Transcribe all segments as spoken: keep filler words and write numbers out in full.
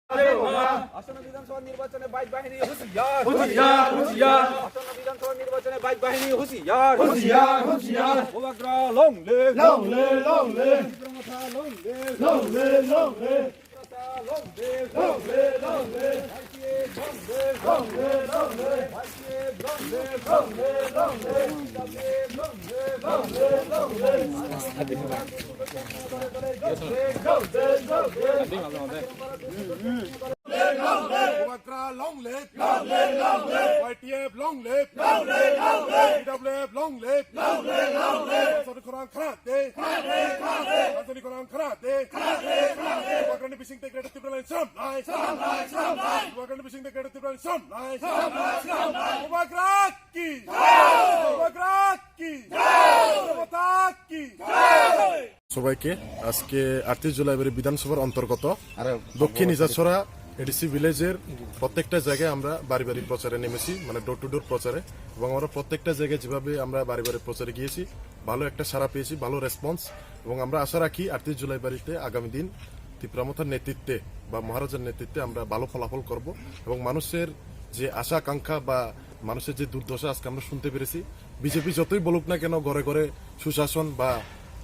আসন্ন বিধানসভা নির্বাচনে বাইক বাহিনী হুঁশিয়ার। হুঁশিয়ার, হুঁশিয়ার। আসন্ন বিধানসভা নির্বাচনে বাইক বাহিনী হুঁশিয়ার। হুঁশিয়ার, হুঁশিয়ার। বুবাগ্রা long live। Long live, long live। Tipra মথা long live। Long live, long live। Tipra মথা long live। Long live, long live। Bubagra long live! Long live, long live! Y T F long live! Long live, long live! T W F long live! Long live, long live! Sari khorang khara de! Khara de, khara de! Sari khorang khara de! Khara de, khara de! Bubagrani bising te Greater Tipraland samlai! Samlai, samlai! Bubagrani bising te Greater Tipraland samlai! Samlai, samlai! Bubagra ki! Jai! Bubagra কি? জয়! জনতা কি? জয়! সবাইকে আজকে আটত্রিশ জুলাইবাড়ি বিধানসভার অন্তর্গত আরে, দক্ষিণ ইজাছড়া এডিসি ভিলেজের প্রত্যেকটা জায়গায় আমরা বাড়ি বাড়ি প্রচারে নেমেছি, মানে ডোর টু ডোর প্রচারে। এবং আমরা প্রত্যেকটা জায়গায় যেভাবে আমরা বাড়ি বাড়ি প্রচারে গিয়েছি, ভালো একটা সাড়া পেয়েছি, ভালো রেসপন্স। এবং আমরা আশা রাখি আটত্রিশ জুলাইবাড়িতে আগামী দিন তিপ্রা মথার নেতৃত্বে বা মহারাজার নেতৃত্বে আমরা ভালো ফলাফল করব। এবং মানুষের যে আশা আকাঙ্ক্ষা বা মানুষের যে দুর্দশা আজকে আমরা শুনতে পেরেছি, বিজেপি যতই বলুক না কেন ঘরে ঘরে সুশাসন বা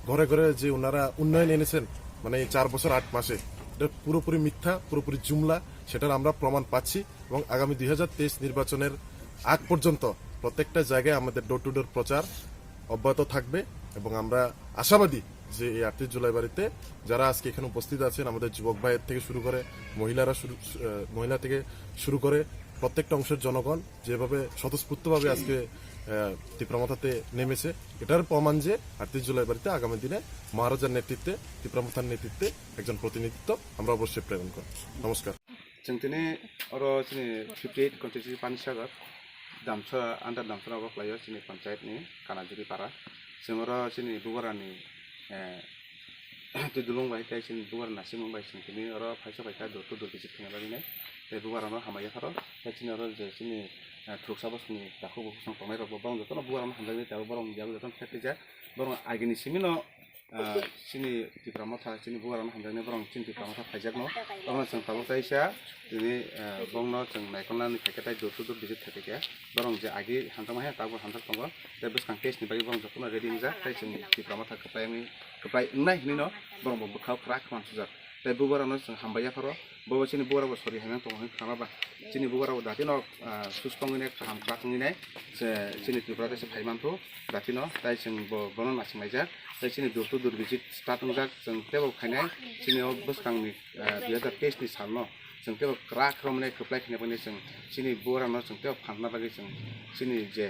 ঘরে ঘরে যে ওনারা উন্নয়ন এনেছেন, মানে এই চার বছর আট মাসে, এটা পুরোপুরি মিথ্যা, পুরোপুরি জুমলা, সেটার আমরা প্রমাণ পাচ্ছি। এবং আগামী দুই হাজার তেইশ নির্বাচনের আগ পর্যন্ত প্রত্যেকটা জায়গায় আমাদের ডোর টু ডোর প্রচার অব্যাহত থাকবে এবং আমরা আশাবাদী যে এই আটত্রিশ জুলাইবাড়িতে যারা আজকে এখানে উপস্থিত আছেন, আমাদের যুবক ভাইয়ের থেকে শুরু করে মহিলারা শুরু, আহ, মহিলা থেকে শুরু করে প্রত্যেকটা অংশের জনগণ যেভাবে স্বতঃস্ফূর্তভাবে আজকে, আহ, তিপ্রা মথাতে নেমেছে, এটার প্রমাণ যে আটত্রিশ জুলাইবাড়িতে আগামী দিনে মহারাজার নেতৃত্বে, তিপ্রা মথার নেতৃত্বে একজন প্রতিনিধিত্ব আমরা অবশ্যই প্রেরণ করব। নমস্কার। Chwng tini oro chini fifty eight constituency Panisagar, Damchara, under Damchara o khlaio chini panchayat ni Kanajuri para. Chwng oro chini Bubarani, eh, twi dulung bai tei chini Bubarani nasimung bai chwng tini oro phaisa phaikha door to door visit khaina bagwi nai. Tei Bubarano hambai yapharo tei chini oro je chini, eh, thuruksa bosongni takhuk bo bosong tongnai rok bo borok jotono Bubarano hamjaknai tei borok ni yago jotono theprijak. Borok agini simi no ah, chini Tipra Motha, chini Bubarano hamjaknai borok chini Tipra Motha phaijakno. Omo chwng tabuk taisa tini, ah, bongno chwng naikolnani khaikhe tei door to door visit khaikhe borok je agi hamjakma hai tabuk hamjak tongo. Tei bwskang test ni bagwi borok jotono ready wngjak tei chwng Tipra Motha kwplai wngwi, kwplai wngnai hinwi no borok bo bwkhao kwrak khma sujak. Tei Bubarano chwng hambai yapharo. Bo chini bugra bo sori hai nang tongo hwn khama ba. Chini bugra bo dati no, ah, sus tongwi nai kaham kwrak wngwi nai. Se chini Tripura desa phai manthu dati no. Tai chwng bo bono nasing laijak. Tai chini door to door visit start wngjak chwng tebo khainai. Chini o bwskang ni, ah, dui hazar teis ni sal no chwng tebo kwrak romne kwplai khaina bagwi chwng chini bugra no chwng tebo phan na bagwi chwng chini je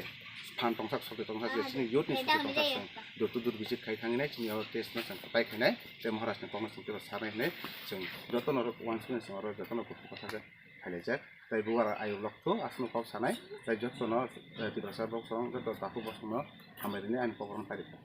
phan tongthak sokti tongthak je chini youth ni sokti tongthak chwng door to door visit khai thangwi nai chini o test no chwng kwplai khainai. Tei Maharaj ni kokno chwng teibo sanai hinwi chwng jotono oro uansuknai chwng oro jotono kuthuk kwthakhe phailaijak. Tei bugra ayuk lokthu aswkno kok sanai, tei jotono, eh, Tiprasa bosong joto takhuk bosongno hambai rini ani kokno pairikha.